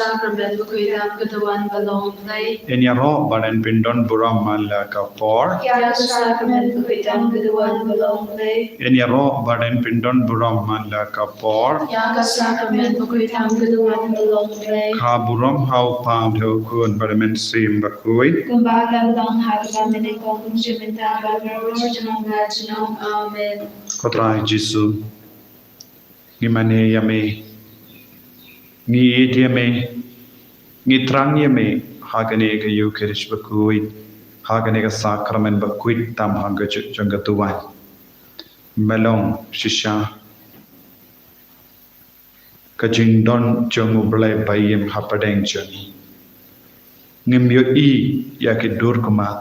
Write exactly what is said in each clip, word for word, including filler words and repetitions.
Sakramen bakhuid tam ka duwan ba long Blei. Yn ïaroh bad yn pyndon burom man la ka por. Ïa ka sakramen bakhuid tam ka duwan ba long Blei. Yn ïaroh bad yn pyndon burom man la ka por. Ïa ka sakramen bakhuid tam ka duwan ba long Blei. Ka burom ha u Kpa, ha u Khun bad ha u Mynsiem Bakhuid. Kumba ka long ha ka mynnyngkong, kumjuh mynta bad baroh junom la junom. Amen. Ko Trai Jisu, ngi mane ïa me, ngi ïeit ïa me, ngi thrang ïa me ha kane ka Ïukharist bakhuid, ha kane ka sakramen bakhuid tam ha ka ju-, jong ka duwan. Me long shisha ka jingdon jong U Blei ba im hapdeng jong ngi. Ngim ïohi ïa ki dur khmat,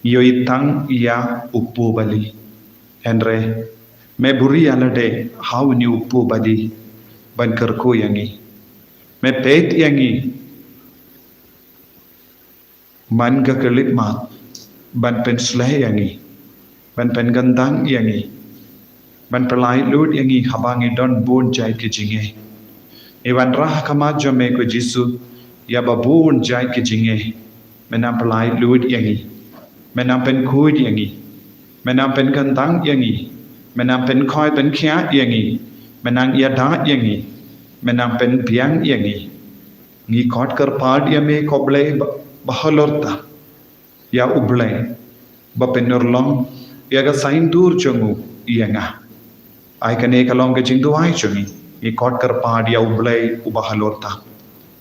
ngi ïohi tang ïa u pubali. Hynrei me buh ïa lade ha une u pubali ban kyrkhu ïa ngi. Me peit ïa ngi man ka khyllipmat ban pynshlei ïa ngi, ban pynkyndang ïa ngi, ban pyllait luid ïa ngi haba ngi don bun jait ki jingeh. Ngi wanrah ha khmat jong me ko Jisu ïa ba bun jait ki jingeh. Me nang pyllait luid ïa ngi, me nang pynkhuid ïa ngi, me nang pynkyndang ïa ngi, me nang pynkhoi pynkhiah ïa ngi, me nang ïada ïa ngi, me nang pynbiang ïa ngi. Ngi khot kyrpad ïa me ko Blei ba, ba halor tam, ïa U Blei ba pynurlong ïa ka saiñdur jong u ïa nga. Ai kane ka long ka jingduwai jong ngi. Ngi khot kyrpad ïa U Blei uba halor tam.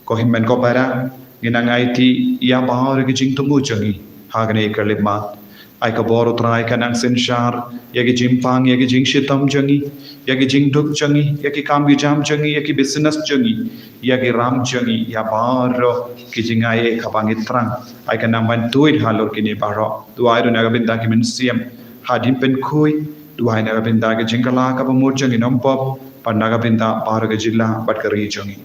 Ko hynmen ko para, ngi nang aiti ïa baroh ki jingthmu jong ngi ha kane ka khyllipmat. Ai ka bor U Trai ka nang synshar ïa ki jingpang, ïa ki jingshitom jong ngi, ïa ki jingduk jong ngi, ïa ki kam ki jam jong ngi, ïa ki business jong ngi, ïa ki ram jong ngi, ïa baroh ki jingai kaba ngi thrang. Ai ka nang ban tuid halor kine baroh. Duwai ruh na ka bynta ki mynsiem hadien pynkhuid. Duwai na ka bynta ki jingkylla kaba mut jong ngi nongpop, bad na ka bynta baroh ka jylla bad ka ri jong ngi.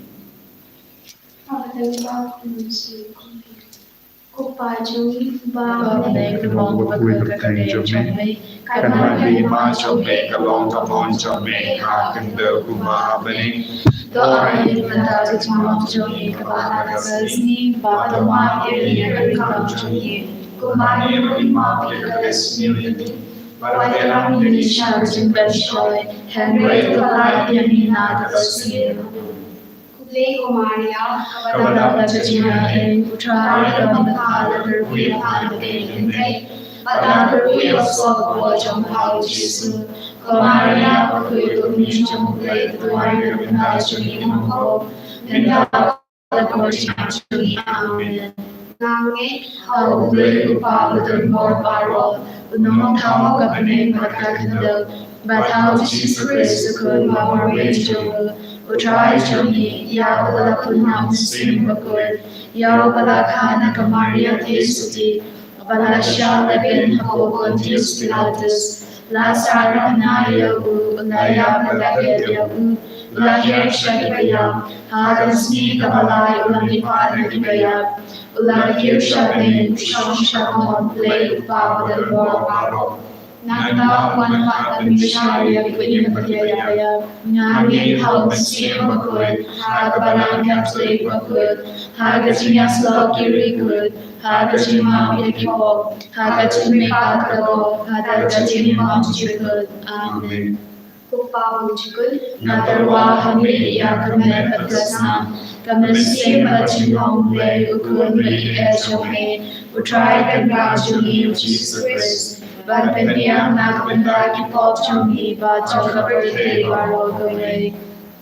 Ko Pa jong ngi ba ha bneng, ka mon ba bakhuid ha ka kyrteng jong me. Ka nang ïa ka hima jong me, ka long ka mon jong me ha ka khyndew kumba ha bneng. To ai mynta ka jinglong jong ngi kaba ha ka sngi, bad to map ïa ngi ïa ki kam jong ngi, kumba ngi ruh ngi map ïa kiba sniew ïa ngi. Bad wat ïalam ïa ngi sha ka jingpynshoi, hynrei to pyllait ïa ngi na kata ka sngi. Khublei ko Maria, kaba dap da ka jingaiei, U Trai u don bad pha, la kyrkhu ïa pha ha ki kynthei, bad la kyrkhu ïa u soh ka bor jong pha U Jisu. Ko Maria bakhuid, ka Kmie jong U Blei, to duwai na ka bynta jong ngi nongpop, mynta bad ha ka por jingïap jong ngi. Amen. Nga ngeit ha U Blei U Kpa badonbor baroh, U Nongthaw ka bneng bad ka khyndew, bad ha U Jisu Khrist U Khun ba marwei jong U, U Trai jong ngi, ïa uba la pun na U Mynsiem Bakhuid, ïa uba la kha na ka Maria Theisotti, uba la shah lehbeiñ hapoh Pontius Pilatus, la sahrap na ïa u, la ïap bad la khet ïa u, la hiar sha ki baïap, ha ka sngi kaba lai u la mihpat na ki baïap, u la kiew sha bneng, u shong sha ka mon U Blei U Kpa badonbor baroh. Nangta u wan pat ban bishar ïa ki baïap bad ïa ki baïap. Nga ngeit ha U Mynsiem Bakhuid, ha ka Balang Katholik bakhuid, ha ka jingïasyllok ki riewkhuid, ha ka jingmap ïa ki pop, ha ka jingmihpat ka doh, ha ka jingbymjukut. Amen. Ko Pa bymjukut, nga tyrwa ha me ïa ka met bad ka snam, ka mynsiem bad jinglong U Blei U Khun ba ïeit jong me, U Trai Kynrad jong ngi U Jisu Khrist, ban pynbiang na ka bynta ki pop jong ngi bad jong ka pyrthei baroh kawei.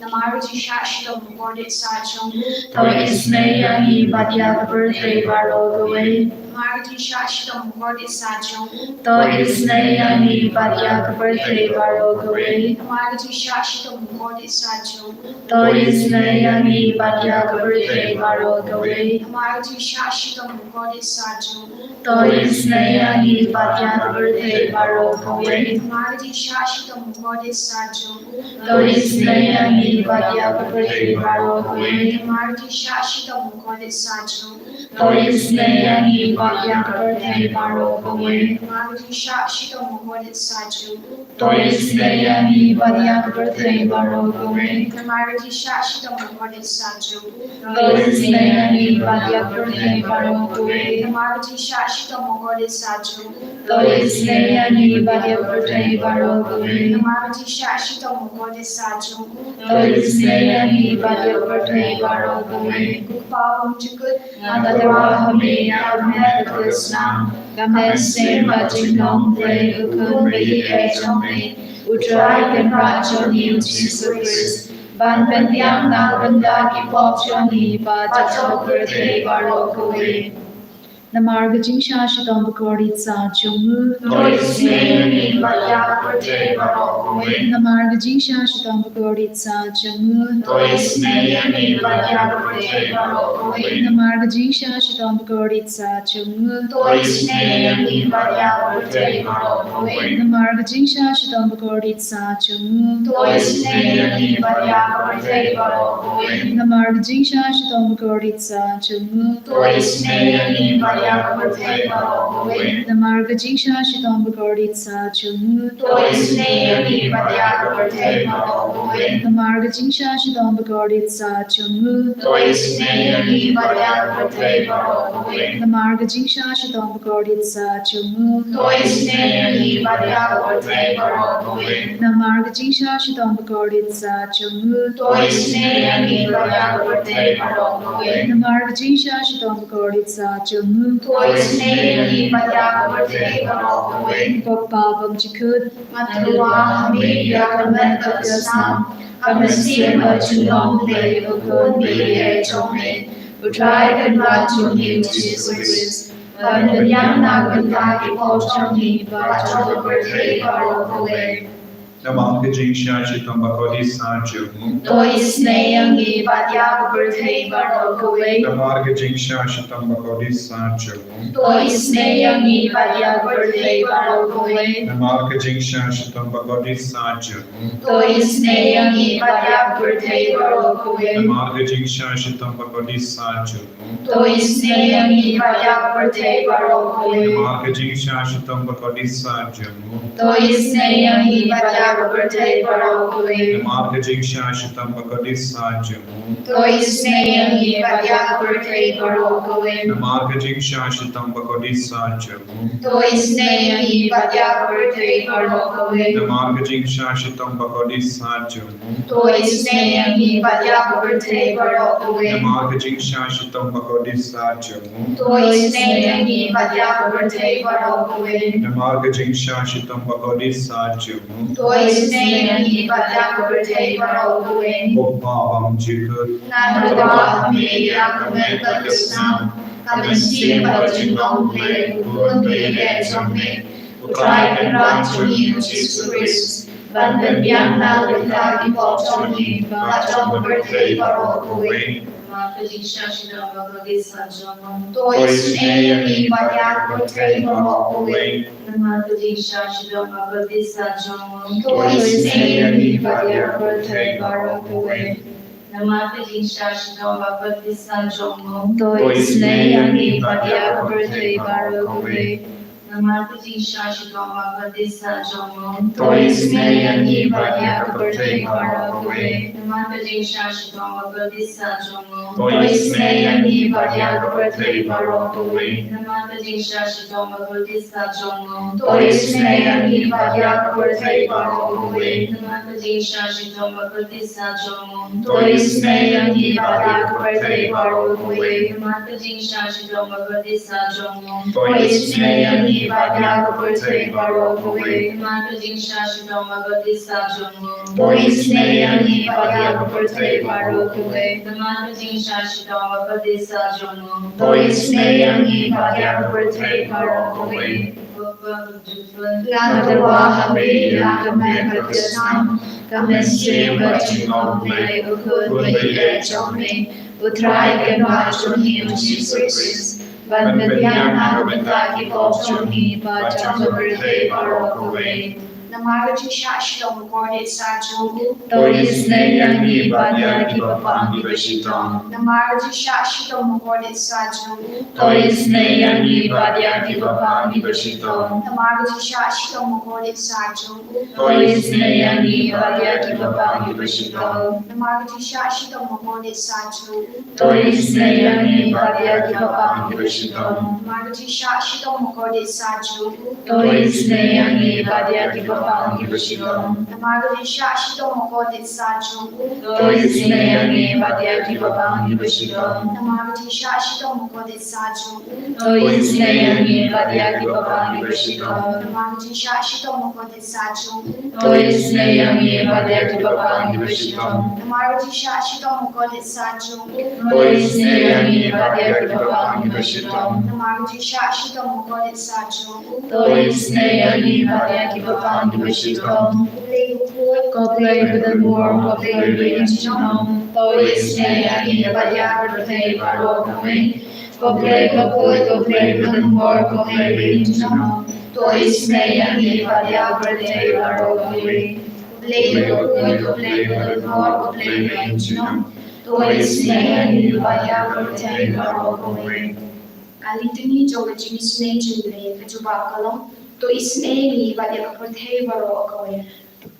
Namar ka jingshah shitom bakordit sah jong u, to isynei ïa ngi bad ïa ka pyrthei baroh kawei. Namar ka jingshah shitom bakordit sah jong u, to isynei ïa ngi bad ïa ka pyrthei baroh kawei. Namar ka jingshah shitom bakordit sah jong u, to isynei ïa ngi bad ïa ka pyrthei baroh kawei. Namar ka jingshah shitom bakordit sah jong u, to isynei ïa ngi bad ïa ka pyrthei baroh kawei. Namar ka jingshah shitom bakordit sah jong u, to isynei ïa ngi bad ïa ka pyrthei baroh kawei. Namar ka jingshah shitom bakordit sah jong u, to isynei ïa ngi ïa ka pyrthei baroh kawei. Namar ka jingshah shitom bakordit sa jong u, to isynei ïa ngi bad ïa ka pyrthei baroh kawei. Namar ka jingshah shitom bakordit sa jong u, to isynei ïa ngi bad ïa ka pyrthei baroh kawei. Namar ka jingshah shitom bakordit sa jong u, to isynei ïa ngi bad ïa ka pyrthei baroh kawei. Namar ka jingshah shitom bakordit sa jong u, to isynei ïa ngi bad ïa ka pyrthei baroh kawei. Ko Kpa bymjukut, nga tyrwa ha me ïa ka met bad ka snam, ka mynsiem bad jinglong Blei u Khun ba ïeit jong me, U Trai Kynrad jong ngi U Jisu Khrist, ban pynbiang na ka bynta ki pop jong ngi bad jong ka pyrthei baroh kawei. Namar ka jingshah shitom bakordit sa jong u, to isynei ïa ngi bad ïa ka pyrthei baroh kawei. Namar ka jingshah shitom bakordit sa jong u, to isynei ïa ngi bad ïa ka pyrthei baroh kawei. Namar ka jingshah shitom bakordit sa jong u, to isynei ïa ngi bad ïa ka pyrthei baroh kawei. Namar ka jingshah shitom bakordit sa jong u, to isynei ïa ngi bad ïa ka pyrthei baroh kawei. Namar ka jingshah shitom bakordit sa jong u, to isynei ïa ngi bad ïa ka pyrthei baroh kawei. Namar ka jingshah shitom bakordit sa jong u, to isynei ïa ngi bad ïa ka pyrthei baroh kawei. Namar ka jingshah shitom bakordit sa jong u, to isynei ïa ngi bad ïa ka pyrthei baroh kawei. Namar ka jingshah shitom bakordit sa jong u, to isynei ïa ngi bad ïa ka pyrthei baroh kawei. Namar ka jingshah shitom bakordit sa jong u, to isynei ïa ngi bad ïa ka pyrthei baroh kawei. Namar ka jingshah shitom bakordit sa jong u, to isynei ïa ngi bad ïa ka pyrthei baroh kawei. Ko Kpa bymjukut, nga tyrwa ha me ïa ka met bad ka snam, ka mynsiem bad jinglong Blei u Khun ba ïeit jong me, U Trai Kynrad jong ngi U Jisu Khrist, ban pynbiang na ka bynta ki pop jong ngi bad jong ka pyrthei baroh kawei. Namar ka jingshah shitom bakordit sa jong u, to isynei ïa ngi bad ïa ka pyrthei baroh kawei. Namar ka jingshah shitom bakordit sa jong u, to isynei ïa ngi bad ïa ka pyrthei baroh kawei. Namar ka jingshah shitom bakordit sa jong u, to isynei ïa ngi bad ïa ka pyrthei baroh kawei. Namar ka jingshah shitom bakordit sa jong u, to isynei ïa ngi bad ïa ka pyrthei baroh kawei. Namar ka jingshah shitom bakordit sa jong u, to isynei ïa ngi bad ïa ka pyrthei baroh kawei. Namar ka jingshah shitom bakordit sa jong u, to isynei ïa ngi bad ïa ka pyrthei baroh kawei. Namar ka jingshah shitom bakordit sa jong u, to isynei ïa ngi bad ïa ka pyrthei baroh kawei. Namar ka jingshah shitom bakordit sa jong u, to isynei ïa ngi bad ïa ka pyrthei baroh kawei. Namar ka jingshah shitom bakordit sa jong u, to isynei ïa ngi bad ïa ka pyrthei baroh kawei. Namar ka jingshah shitom bakordit sa jong u, to isynei ïa ngi bad ïa ka pyrthei baroh kawei. Ko Kpa bymjukut, nga tyrwa ha me ïa ka met bad ka snam, ka mynsiem bad jinglong Blei u Khun ba ïeit jong me, U Trai Kynrad jong ngi U Jisu Khrist, ban pynbiang na ka bynta ki pop jong ngi bad jong ka pyrthei baroh kawei. Namar ka jingshah shitom bakordit sa jong u, to isynei ïa ngi bad ïa ka pyrthei baroh kawei. Namar ka jingshah shitom bakordit sa jong u, to isynei ïa ngi bad ïa ka pyrthei baroh kawei. Namar ka jingshah shitom bakordit sa jong u, to isynei ïa ngi bad ïa ka pyrthei baroh kawei. Namar ka jingshah shitom bakordit sa jong u, to isynei ïa ngi bad ïa ka pyrthei baroh kawei. Namar ka jingshah shitom bakordit sa jong u, to isynei ïa ngi bad ïa ka pyrthei baroh kawei. Namar ka jingshah shitom bakordit sa jong u, to isynei ïa ngi bad ïa ka pyrthei baroh kawei. Namar ka jingshah shitom bakordit sa jong u, to isynei ïa ngi bad ïa ka pyrthei baroh kawei. Namar ka jingshah shitom bakordit sa jong u, to isynei ïa ngi bad ïa ka pyrthei baroh kawei. Namar ka jingshah shitom bakordit sa jong u, to isynei ïa ngi bad ïa ka pyrthei baroh kawei. Namar ka jingshah shitom bakordit sa jong u, to isynei ïa ngi bad ïa ka pyrthei baroh kawei. Nga tyrwa ha me ïa ka met bad ka snam, ka mynsiem bad jinglong Blei u Khun ba ïeit jong me, U Trai Kynrad jong ngi U Jisu Khrist, ban pynbiang na ka bynta ki pop jong ngi bad jong ka pyrthei baroh kawei. Namar ka jingshah shitom bakordit satia jong u. To isynei ïa ngi bad ïa kiba pang kiba shitom. Namar ka jingshah shitom bakordit satia jong u. To isynei ïa ngi bad ïa kiba pang kiba shitom. Namar ka jingshah shitom bakordit satia jong u. To isynei ïa ngi bad ïa kiba pang kiba shitom. Namar ka jingshah shitom bakordit satia jong u. To isynei ïa ngi bad ïa kiba pang kiba shitom. Namar ka jingshah shitom bakordit satia jong u. To isynei ïa ngi bad ïa kiba pang kiba shitom. Namar ka jingshah shitom bakordit satia jong u. To isynei ïa ngi bad ïa kiba pang kiba shitom. Namar ka jingshah shitom bakordit satia jong u. To isynei ïa ngi bad ïa kiba pang kiba shitom. Namar ka jingshah shitom bakordit satia jong u. To isynei ïa ngi bad ïa kiba pang kiba shitom. Namar ka jingshah shitom bakordit satia jong u. To isynei ïa ngi bad ïa kiba pang kiba shitom. Namar ka jingshah shitom bakordit satia jong u. To isynei ïa ngi bad ïa kiba pang kiba shitom. Ko Blei bakhuid, ko Blei badonbor, ko Blei ba ïeit junom. To isynei ïa ngi bad ïa ka pyrthei baroh kawei. Ko Blei bakhuid, ko Blei badonbor, ko Blei ba ïeit junom. To isynei ïa ngi bad ïa ka pyrthei baroh kawei. Ko Blei bakhuid, ko Blei badonbor, ko Blei ba ïeit junom. To isynei ïa ngi bad ïa ka pyrthei baroh kawei. Ka litany jong ka jingisynei jong U Blei ka jubab ka long: To isynei ïa ngi bad ïa ka pyrthei baroh kawei.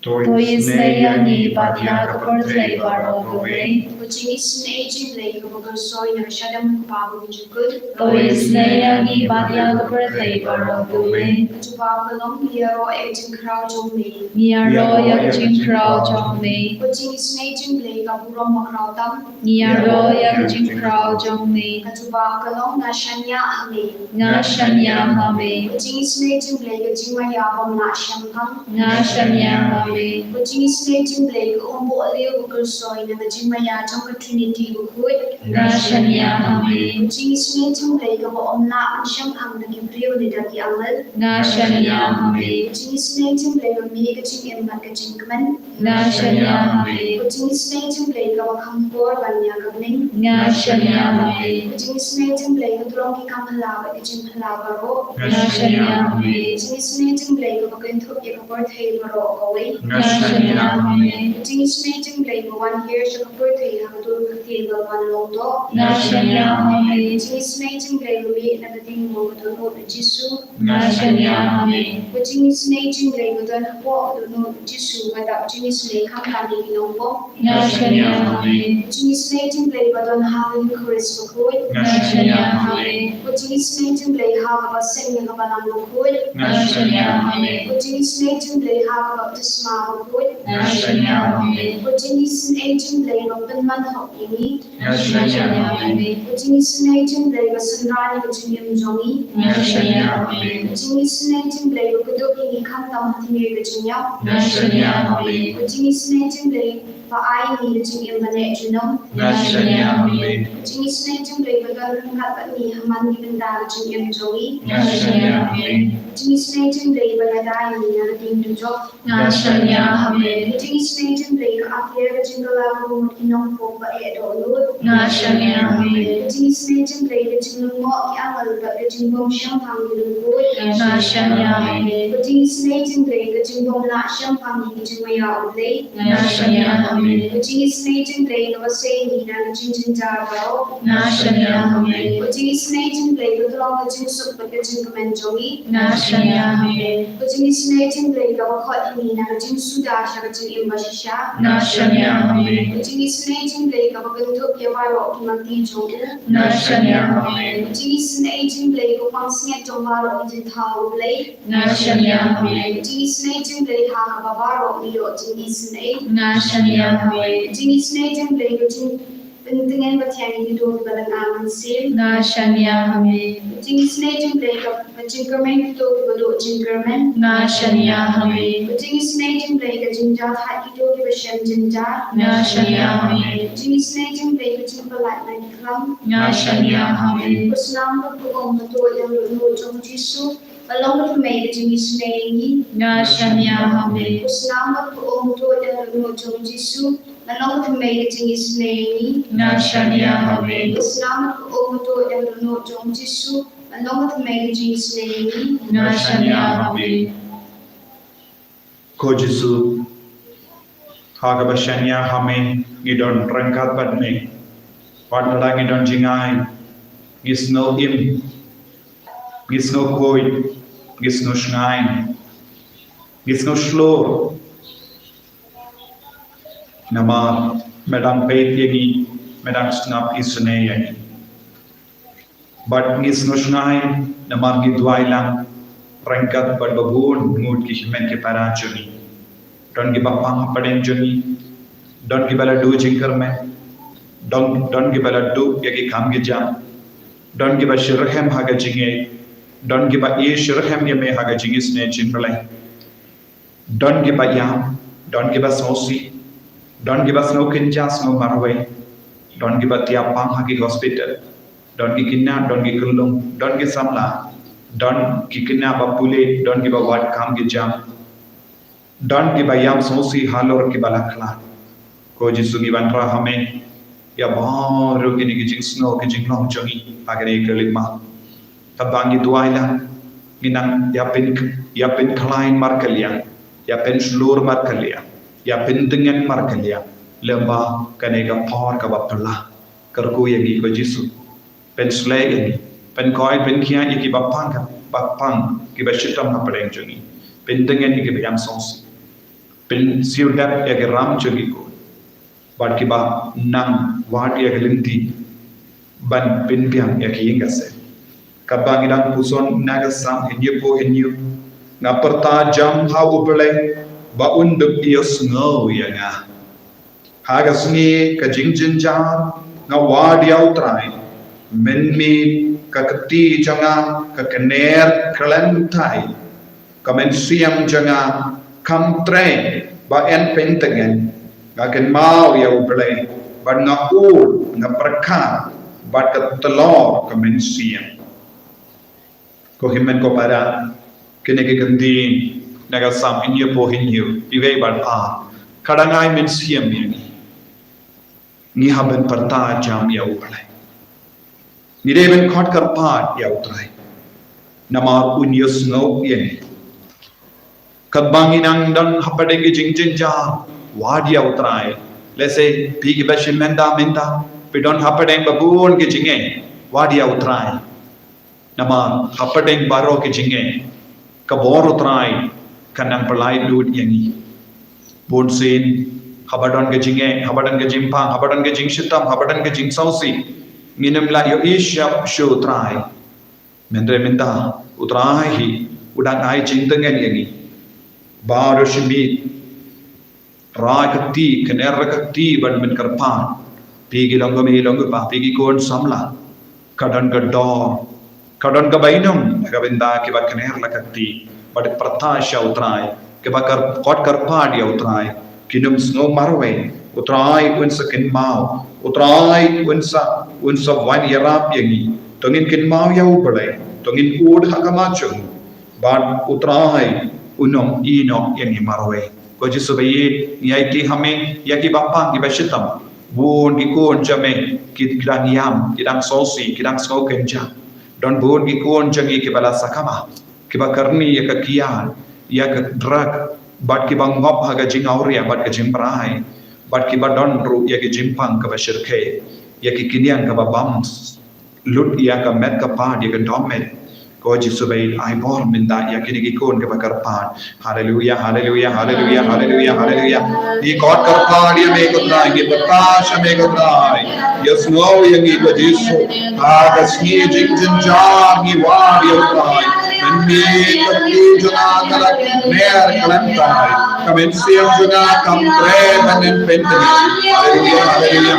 To isynei ïa ngi bad ïa ka pyrthei baroh kawei. Ka jingisynei jong U Blei kaba khuid soi na ka shadem kaba bun jukut. To isynei ïa ngi bad ïa ka pyrthei baroh kawei. Ka jubab ka long: Ngi ïaroh ïa ka jingkhraw jong me. Ngi ïaroh ïa ka jingkhraw jong me. Ka jingisynei jong U Blei ka burom bakhraw tam. Ngi ïaroh ïa ka jingkhraw jong me. Ka jubab ka long: Nga shaniah ha me. Nga shaniah ha me. Ka jingisynei jong U Blei ka jingmaïa bym lah shemphang. Nga shaniah ha me. Ka jingisynei jong U Blei ka umpohliew ba khuid soi na ka jingmaïa jong ka Trinity bakhuid. Nga shaniah ha me. Ka jingisynei jong U Blei kaba ym lah ban shemphang da ki briew ne da ki angel. Nga shaniah ha me. Ka jingisynei jong U Blei ba mih ka jingim bad ka jingkmen. Nga shaniah ha me. Ka jingisynei jong U Blei kaba kham por ban ïa ka bneng. Nga shaniah ha me. Ka jingisynei jong U Blei ka tu long ki kam phylla bad ki jingphylla baroh. Nga shaniah ha me. Ka jingisynei jong U Blei kaba kynthup ïa ka pyrthei baroh kawei. Nga shaniah ha me. Ka jingisynei jong U Blei ba wan hiar sha ka pyrthei ha ka dur ka ktien ba wan long doh. Nga shaniah ha me. Ka jingisynei jong U Blei ba mih na ka diengmong ka dohnud u Jisu. Nga shaniah ha me. Ka jingisynei jong U Blei ba don hapoh ka dohnud u Jisu ba dap jingisynei khamtam ïa ki nongpop. Nga shaniah ha me. Ka jingisynei jong U Blei ba don ha ka Eukharist bakhuid. Nga shaniah ha me. Ka jingisynei jong U Blei ha kaba seng ïa ka Balang bakhuid. Nga shaniah ha me. Ka jingisynei jong U Blei ha ka baptisma bakhuid. Nga shaniah ha me. Ka jingisynei jong U Blei ba pynman hok ïa ngi. Nga shaniah ha me. Ka jingisynei jong U Blei ba synran ïa ka jingim jong ngi. Nga shaniah ha me. Ka jingisynei jong U Blei ba kdup ïa ngi khamtam ha tmier ka jingïap. Nga shaniah ha me. Ka jingisynei jong U Blei ba ai ïa ngi ka jingim ba neh junom. Nga shaniah ha me. Ka jingisynei jong U Blei ba don ryngkat bad ngi ha man ki bynta ka jingim jong ngi. Nga shaniah ha me. Ka jingisynei jong U Blei ba lada ïa ngi na ka ding dujok. Nga shaniah ha me. Ka jingisynei jong U Blei ka ap ïa ka jingkylla ka bun ki nongpop ba eh dohnud. Nga shaniah ha me. Ka jingisynei jong U Blei ka jinglyngngoh ki angel bad ka jingbym shemphang ki lyngkhuid. Nga shaniah ha me. Ka jingisynei jong U Blei ka jingbym lah shemphang ki jingmaïa U Blei. Nga shaniah ha me. Ka jingisynei jong U Blei kaba sei ïa ngi na ka jingjynjar baroh. Nga shaniah ha me. Ka jingisynei jong U Blei ka tu long ka jingsuk bad ka jingkmen jong ngi. Nga shaniah ha me. Ka jingisynei jong U Blei kaba khot ïa ngi na ka jingsuda sha ka jingim bashisha. Nga shaniah ha me. Ka jingisynei jong U Blei kaba kynthup ïa baroh ki mangti jong u. Nga shaniah ha me. Ka jingisynei jong U Blei ka pansngiat jong baroh ki jingthaw U Blei. Nga shaniah ha me. Ka jingisynei jong U Blei ha kaba baroh ngi ïoh jingisynei. Nga shaniah ha me. Ka jingisynei jong U Blei ka jing Pyntngen bad thiang ïa kito kiba lynga mynsiem. Nga shaniah ha me. Ka jingisynei jong U Blei kaba jingkyrmen ïa kito kiba duh jingkyrmen. Nga shaniah ha me. Ka jingisynei jong U Blei ka jingjahthait ïa kito kiba shem jynjar. Nga shaniah ha me. Ka jingisynei jong U Blei ka jingpyllait na ki khlam. Nga shaniah ha me. Ka snam bad ka um ba tuid ïa ka dohnud jong u Jisu. Ka long ka thymmei ka jingisynei ïa ngi. Nga shaniah ha me. Ka snam bad ka um ba tuid ïa ka dohnud jong u Jisu. Nga long ka thymmei ka jingisynei ïa ngi. Nga shaniah ha me. Ka snam bad ka um ba tuid ïa ka dohnud jong u Jisu. Nga long ka thymmei ka jingisynei ïa ngi. Nga shaniah ha me. Ko Jisu, ha kaba shaniah ha me ngi don ryngkat bad me. Wat lada ngi don jngai, ngi sngew im, ngi sngew khuid, ngi sngew shngaiñ, ngi sngew shlur. Namar me dang peit ïa ngi, me dang sngap isynei ïa ngi. Bad ngi sngew shngaiñ namar ngi duwai lang ryngkat bad ba bun ngut ki hynmen ki para jong ngi. Don kiba pang hapdeng jong ngi, don kiba la duh jingkyrmen, don, don kiba la duh ïa ki kam ki jam, don kiba shitrhem ha ka jingngeit, don kiba ïeit shitrhem ïa me ha ka jingisynei jingpyllait. Don kiba ïam, don kiba sngewsih, don kiba sngew kynja sngew marwei, don kiba thiah pang ha ki hospital, don ki khynnah, don ki khyllung, don ki samla, don ki khynnah ba pule, don kiba wad kam ki jam, don kiba ïam sngewsih halor kiba la khlad. Ko Jisu, ngi wanrah ha me ïa baroh kine ki jingsngew ki jinglong jong ngi ha kane ka lima. Katba ngi duwai lang, ngi nang ïa pyn, ïa pynkhlaiñ markylliang, ïa pynshlur markylliang, ïa pyntngen markylliang lyngba kane ka por kaba phylla. Kyrkhu ïa ngi ko Jisu. Pynshlei ïa ngi, pynkhuid pynkhiah ïa kiba pang, ba pang, kiba shitom hapdeng jong ngi. Pyntngen ïa kiba ïam sngewsih. Pynshitom ïa ki ram jong ngi ko. Bad kiba nang wad ïa ki lynti ban pynbiang ïa ki ïing ki sem. Katba ngi dang puson na ka Salm hynñiewphew hynñiew, nga pyrta jam ha U Blei ba un dup ïohsngew ïa nga. Ha ka sngi ka jingjynjar nga wad ïa U Trai. Mynmiet ka kti jong nga ka kner khlem thait. Ka mynsiem jong nga kam trei ba yn pyntngen. Nga kynmaw ïa U Blei bad nga ur, nga pyrkhat bad ka tlor ka mynsiem. Ko hynmen ko para, kine ki kyntien na ka Salm hynñiewphew hynñiew, iwei bad ar, ka dang ai mynsiem ïa ngi. Ngi hap ban pyrta jam ïa U Blei. Ngi dei ban khot kyrpad ïa U Trai. Namar un ïohsngew ïa ngi. Katba ngi nang don hapdeng ki jingjynjar, wad ïa U Trai. Lehse phi kiba shim mynta mynta, phi don hapdeng ba bun ki jingeh, wad ïa U Trai. Namar hapdeng baroh ki jingeh, ka bor U Trai ka nang pynlait lut ïa ngi. Bunsien haba don ka jingeh, haba don ka jingpang, haba don ka jingshitom, haba don ka jingsngewsih, ngin ym lah ïohi shuh sha U Trai. Hynrei mynta U Trai hi u dang ai jingtngen ïa ngi. Baroh shi miet, rai ka kti, kner ka kti ban pynkyrpad. Phi ki long kmie, long kpa, phi ki khun samla, ka don ka dor, ka don ka bainong na ka bynta kiba kner la ka kti bad pyrta sha U Trai, kiba kyr, khot kyrpad ïa U Trai. Kin ym sngew marwei. U Trai un sa kynmaw, U Trai un sa, un sa wan ïarap ïa ngi. To ngin kynmaw ïa U Blei, to ngin ud ha khmat jong u. Bad U Trai un ym ïehnoh ïa ngi marwei. Ko Jisu ba ïeit, ngi aiti ha me ïa kiba pang, kiba shitom. Bun ki khun jong me ki dang ïam, ki dang sngewsih, ki dang sngew kynja. Don bun ki khun jong ngi kiba la sakma, kiba kyrni ïa ka kiad, ïa ka drug, bad kiba ngop ha ka jingawria bad ka jingbrai, bad kiba don ruh ïa ka jingpang kaba shyrkhei, ïa ka kyndiang kaba bam lut ïa ka met ka phad, ïa ka dom met. Ko Jisu ba ïeit, ai bor mynta ïa kine ki khun kiba kyrpad. Haleluia, haleluia, haleluia, haleluia, haleluia. Ngi khot kyrpad ïa me ko Trai, ngi pyrta sha me ko Trai. Ïohsngew ïa ngi ko Jisu. Ha ka sngi jingjynjar ngi wad ïa U Trai. Mynmiet ka kti jong nga ka la kner khlem thait. Ka mynsiem jong nga kam treh ban pyntngen. Haleluia, haleluia,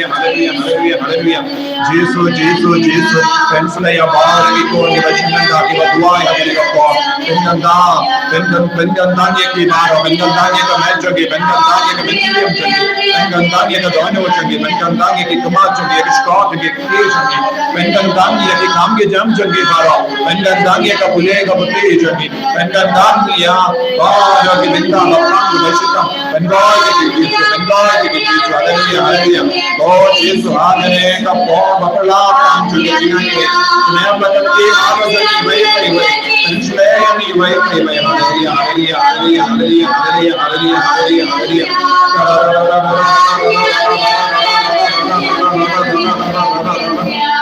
haleluia, haleluia. Jisu, Jisu, Jisu. Pynshlei ïa baroh ki khun kiba shim mynta, kiba duwai ha kane ka por. Pynkyntang, pynkyntang, pynkyntang ïa ki baroh, pynkyntang ïa ka met jong ki, pynkyntang ïa ka mynsiem jong ki, pynkyntang ïa ka dohnud jong ki, pynkyntang ïa ki khmat jong ki, ïa ki shkor jong ki, ki kti jong ki. Pynkyntang ïa ki kam ki jam jong ki baroh. Pynkyntang ïa ka pule ka puthi jong ki. Pynkyntang ïa baroh ki bynta ba pang kiba shitom. Pynkyntang ïa ki, pynkyntang ïa ki. Haleluia, haleluia. O Jisu, ha kane ka por ba phylla tang jong ka jingaiei, sngewbha ba ka kti baroh jong ngi iwei pa iwei. Pynshlei ïa ngi iwei pa iwei. Hallelujah, hallelujah, hallelujah, hallelujah, hallelujah, hallelujah, hallelujah.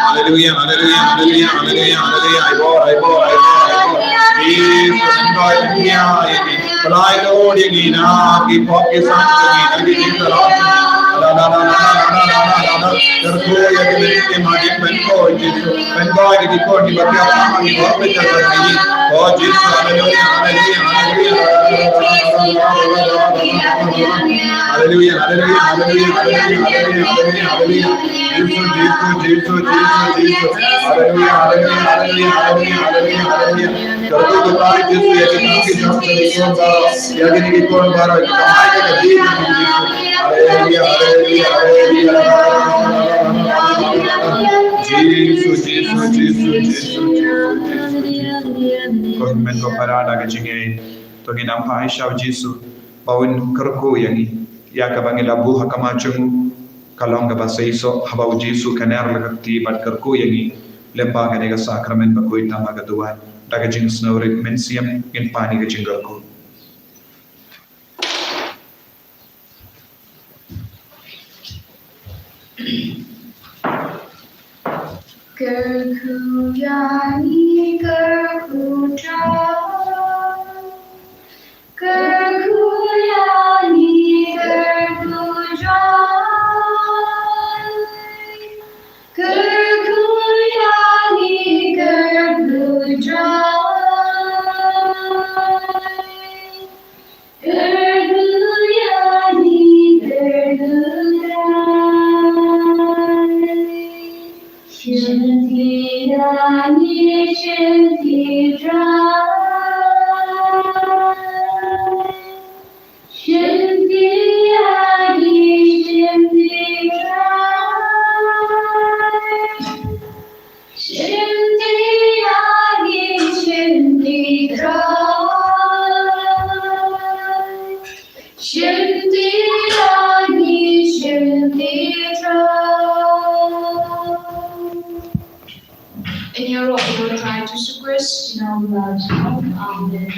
Hallelujah, hallelujah, hallelujah, hallelujah, hallelujah. Ai bor, ai bor, ai bor, ai bor. Jesus, enjoy, enjoy. Blai Lord, ïa ngi na ki pop ki san ki ngi na ki jing tara. La, la, la. Kyrkhu ïa ki ngi ki ma ki pen ko, Jesus. Pen ko ïa ki ko ki ba ki ap ma ki ba ki ta ba ki. Oh, Jesus, hallelujah, hallelujah, hallelujah. Hallelujah, hallelujah, hallelujah, hallelujah, hallelujah, hallelujah, hallelujah. Jesus, Jesus, Jesus, Jesus, Jesus. Hallelujah, hallelujah, hallelujah, hallelujah, hallelujah, hallelujah. Kyrkhu ïa ki para Jisu, ïa ki para ki jong ka ki khun baroh, ïa kine ki khun baroh, ïa ki kamai ka ka jingim ka jong ki Jisu. Haleluya, haleluya, haleluya. Jisu, Jisu, Jisu, Jisu, Jisu, Jisu. Ko hynmen ko para da ka jingngeit. To ngin ym phai sha u Jisu ba un kyrkhu ïa ngi. Ïa kaba ngi la buh ha khmat jong u. Ka long kaba seisoh haba u Jisu u kner la ka kti bad kyrkhu ïa ngi lyngba kane ka sakramen bakhuid tang ha ka duwan. Da ka jingsngewrit mynsiem ngin pan ïa ka jingkyrkhu. Kyrkhu ïa ngi, kyrkhu Trai. Kyrkhu ïa ngi, kyrkhu Trai. Kyrkhu ïa ngi, kyrkhu Trai. Kyrkhu ïa ngi, kyrkhu Trai. Shim ti ïa ngi, shim ti Trai. Shim ti ïa ngi, shim ti Trai. Shim ti ïa ngi, shim ti Trai. Shim ti ïa ngi, shim ti Trai. Yn ïaroh ïa u Trai Jisu Khrist, ïa u Trai. Amen.